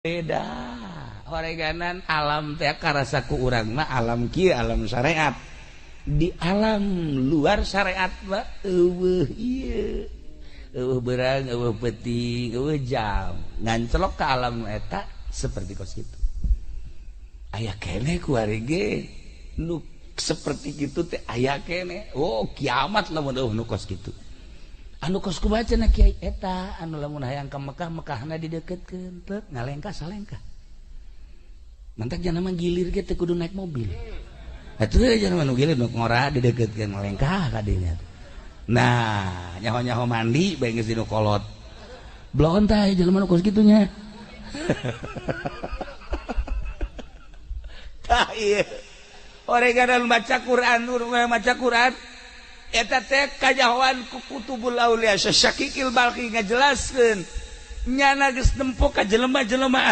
Beda oreganan alam teh karasa ku urang mah alam kieu, alam syariat. Di alam luar syariat mah euweuh ieu, euweuh beurang, euweuh peuting, euweuh jam. Ngancelok ke alam eta seperti kos kitu. Aya keneh kuari ge nu seperti gitu teh, aya keneh. Oh, kiamat lamun euweuh nu kos kitu. Anu kos kumaha cenah, Kiai? Eta anu lamun hayang ka Mekah, Mekahna dideukeutkeun, teu ngalengkah salengkah. Mantak jangan mah gilir ge teu kudu naik mobil. Atuh jangan nu gilir nu ngora dideukeutkeun, ngalengkah ka dinya. Nah, nyaho-nyaho mandi bae geus dinu kolot. Bloon tah jelema nu kos kitu nya. Tah ieu. Oreganan baca Quran, maca Quran eta teh kajahoan ku Kutubul Aulia. Syakikil Balkhi ngajelaskeun nyana geus nempo ka jelema-jelema.